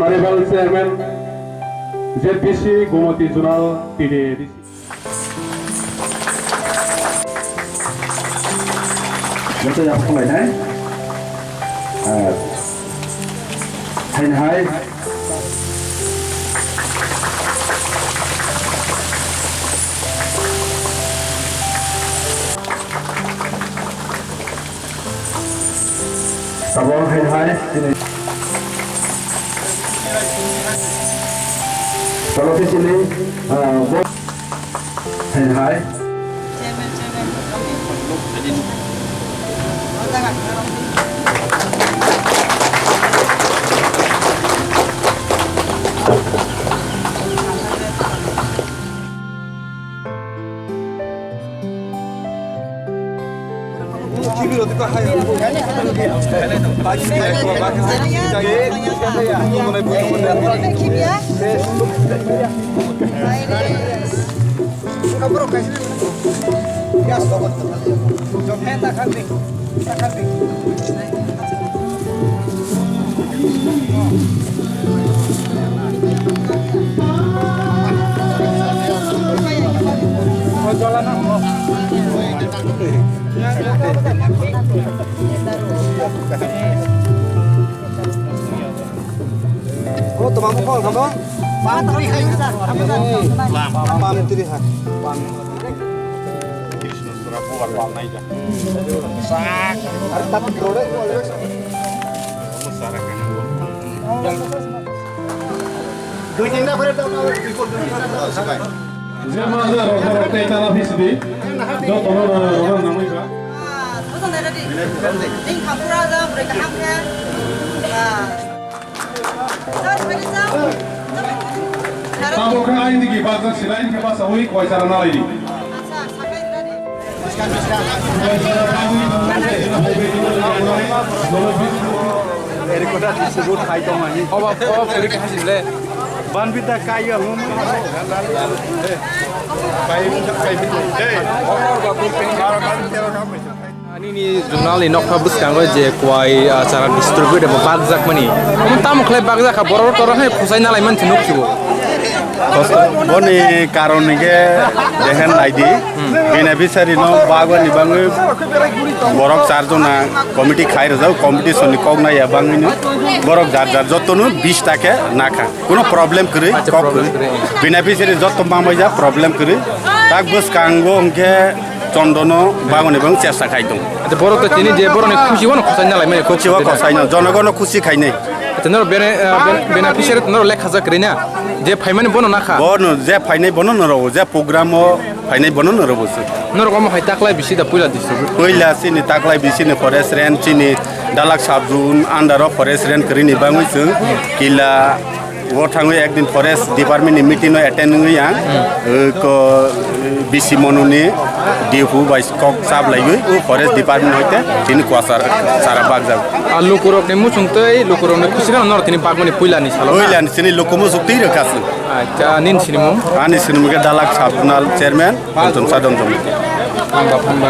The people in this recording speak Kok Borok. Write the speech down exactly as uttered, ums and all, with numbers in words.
Honorable Chairman, Z P C Gomati Zonal T D A D C. Joto yapha khlainai. Ah, haino hai. Tabok haino hai, chini. Tabok khe chini, ah, bo-, haino hai. O, to mamu phone kamo? Pam tiri ha. Pam. Are tat rode. Jema jaro jaro tei tala phisidi. Jotono rana rana namai ba. Ah, bosan dai dadi. Ning khapura ja, bwrwi kaham khe. Ah. Tabok khe aini digi bajak sila, ini khe basa ui koi chara nalai di. Oba, oba, puri kha sile. Banbita kaiya hum. Nini zonal ni nokha bwskango je kwai, ah, chara distribute eba bakjakmani. Omo tamo khlai bakjakha, borok oro hai khosai nalai mansi nukchibo. Boni karon hwnkhe behen naidi, beneficiary no bagwani bangwi borok charjona committee khai rwjak, competition ni kok naiya bangwino borok jar jar jotono bish ta khe nakha. Kuno problem kwrwi, acha, kok problem kwrwi. Kwrwi. Beneficiary jotto mamai ja problem kwrwi. Tak bwskango hwnkhe Chondono bagwni bang chesta khai tong. Acha, borok to tini je borokni khusi wano khosai nalai mani. Khusi wa khosai no, jonogono khusi khainai. Acha, norok bene, ah, ben-, beneficiary norok lekha jak kwrwi na? Je phaimani bono nakha? Bono je phainai bono norok, je program o phainai bono norok bo se. Norok omo hai taklai bisi da puila district? Puila sini taklai bisi ni forest range chini Dalak sub zone under o forest range kwrwi ni bangwi chwng kila o thangwi ekdin forest department ni meeting no attend wngwi ang, eh, ko, bisi monuni dihu bai kok chap laiwi o forest department hoite tini kwasar sara bakjak. A lukurok ni muchung tei lukurok ni khusi no norok tini bagmani puila ni salo na? Puila ni sini lukumu suk twi rwkha se. Acha, nini sinimung? Ani sinimung khe Dalak Sabnal Chairman, Pancham Sadam Jomiti. Hamba, hamba.